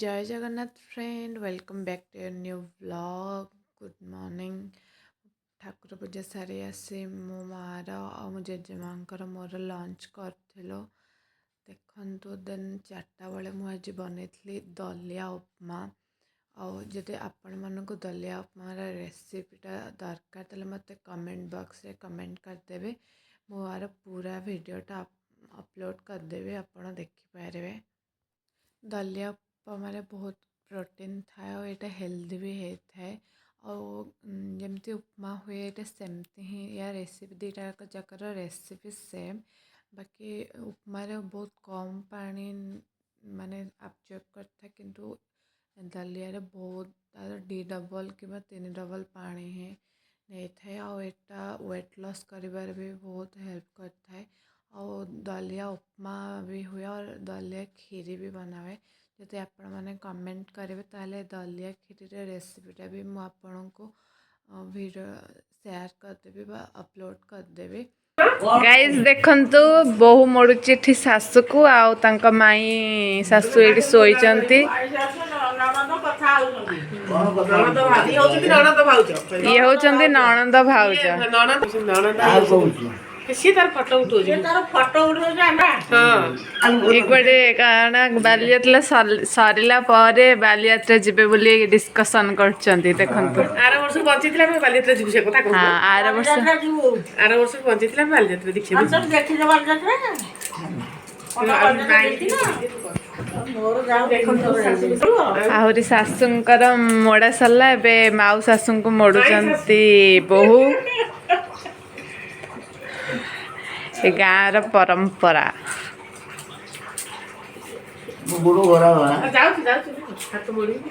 Jay Jagannath friend, welcome back to your new vlog. Good morning. ଠାକୁର ପୂଜା ସାରି ଆସି ମୋ ମାଆର ଆଉ ମୋ ଜେଜେମାଙ୍କର ମୋର ଲଞ୍ଚ କରିଥିଲୁ। ଦେଖନ୍ତୁ, ଦେନ୍ 4ଟା ବେଳେ ମୁଁ ଆଜି ବନେଇଥିଲି ଦଲିଆ ଉପମା। ଆଉ ଯଦି ଆପଣମାନଙ୍କୁ ଦଲିଆ ଉପମାର ରେସିପିଟା ଦରକାର, ତାହେଲେ ମୋତେ କମେଣ୍ଟ ବକ୍ସରେ କମେଣ୍ଟ କରିଦେବେ। ମୁଁ ଆର ପୁରା ଭିଡ଼ିଓଟା ଅପଲୋଡ଼ କରିଦେବି, ଆପଣ ଦେଖିପାରିବେ। ଦଲିଆ ଉପମାରେ ବହୁତ ପ୍ରୋଟିନ୍ ଥାଏ ଆଉ ଏଇଟା ହେଲ୍ଦି ବି ହେଇଥାଏ। ଆଉ ଯେମିତି ଉପମା ହୁଏ, ଏଇଟା ସେମିତି ହିଁ ୟା ରେସିପି। ଦୁଇଟା ଯାକର ରେସିପି ସେମ୍। ବାକି ଉପମାରେ ବହୁତ କମ୍ ପାଣି ମାନେ ଆବଜର୍ବ କରିଥାଏ, କିନ୍ତୁ ଦଲିଆରେ ବହୁତ ତାର 2 ଡବଲ୍ କିମ୍ବା 3 ଡବଲ୍ ପାଣି ହିଁ ନେଇଥାଏ। ଆଉ ଏଇଟା ୱେଟ୍ ଲସ୍ କରିବାରେ ବି ବହୁତ ହେଲ୍ପ କରିଥାଏ। ଆଉ ଦଲିଆ ଉପମା ବି ହୁଏ ଆଉ ଦଲିଆ କ୍ଷୀରି ବି ବନାହୁଏ। ଯଦି ଆପଣମାନେ କମେଣ୍ଟ କରିବେ, ତାହେଲେ ଦଲିଆ କ୍ଷୀରିର ରେସିପିଟା ବି ମୁଁ ଆପଣଙ୍କୁ ଭିଡ଼ିଓ ସେୟାର କରିଦେବି ବା ଅପଲୋଡ଼ କରିଦେବି। ଗାଇଜ୍, ଦେଖନ୍ତୁ, ବୋହୁ ମୋଡୁଛି ଏଠି ଶାଶୁକୁ ଆଉ ତାଙ୍କ ମାଇଁ ଶାଶୁ ଏଇଠି ଶୋଇଛନ୍ତି। ନଣନ୍ଦ ଭାଉଜ। ଇଏ ହଉଛନ୍ତି ନଣନ୍ଦ ଭାଉଜ। ନଣନ୍ଦ ନଣନ୍ଦ। ସିଏ ତାର ଫଟୋ ଉଠଉଛି। ତାର ଫଟୋ ଉଠଉଛି ଆମେ। ହଁ। ଇଏ କୁଆଡ଼େ କାରଣ ବାଲିଯାତ୍ରା ସରିଲା ପରେ ବାଲିଯାତ୍ରା ଯିବେ ବୋଲି ଡିସ୍କସନ୍ କରୁଛନ୍ତି, ଦେଖନ୍ତୁ। ଆର ବର୍ଷ ବଞ୍ଚିଥିଲା ଆମେ ବାଲିଯାତ୍ରା ଯିବୁ, ସେ କଥା କହୁଛୁ। ଆର ବର୍ଷ। ବାଲିଯାତ୍ରା ଯିବୁ। ଆର ବର୍ଷ ବଞ୍ଚିଥିଲା ଆମେ ବାଲିଯାତ୍ରା ଦେଖିବୁ। ଆମେ ସବୁ ଦେଖିଛ ବାଲିଯାତ୍ରା? ଦେଖିନ? ମୋର ଯାଉ। ଆହୁରି ଶାଶୁଙ୍କର ମୋଡ଼ା ସରିଲା, ଏବେ ମାଉ ଶାଶୁଙ୍କୁ ମୋଡୁଛନ୍ତି ବୋହୂ। ଏ ଗାଁର ପରମ୍ପରା। ଯାଉଛୁ ଯାଉଛୁ, ହାତ ମୋଡ଼ିବୁ।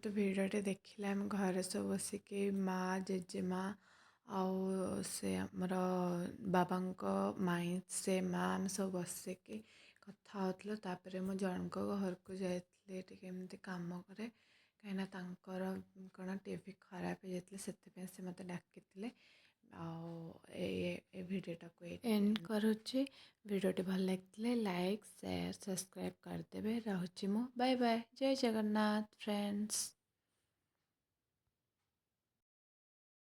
ତ ଭିଡ଼ିଓଟି ଦେଖିଲେ, ଆମେ ଘରେ ସବୁ ବସିକି ମା, ଜେଜେମା ଆଉ ସେ ଆମର ବାବାଙ୍କ ମାଇଁ, ସେ ମା, ଆମେ ସବୁ ବସିକି କଥା ହେଉଥିଲୁ। ତାପରେ ମୁଁ ଜଣଙ୍କ ଘରକୁ ଯାଇଥିଲି ଟିକେ ଏମିତି କାମ କରେ, କାହିଁକିନା ତାଙ୍କର କ'ଣ ଟିଭି ଖରାପ ହେଇଯାଇଥିଲା, ସେଥିପାଇଁ ସେ ମୋତେ ଡାକିଥିଲେ। ଆଉ ଏ ଭିଡ଼ିଓଟାକୁ ଏଣ୍ଡ କରୁଛି। ଭିଡ଼ିଓଟି ଭଲ ଲାଗିଥିଲେ ଲାଇକ୍, ସେୟାର, ସବସ୍କ୍ରାଇବ୍ କରିଦେବେ। ରହୁଛି ମୁଁ, ବାଏ ବାଏ, ଜୟ ଜଗନ୍ନାଥ ଫ୍ରେଣ୍ଡସ୍।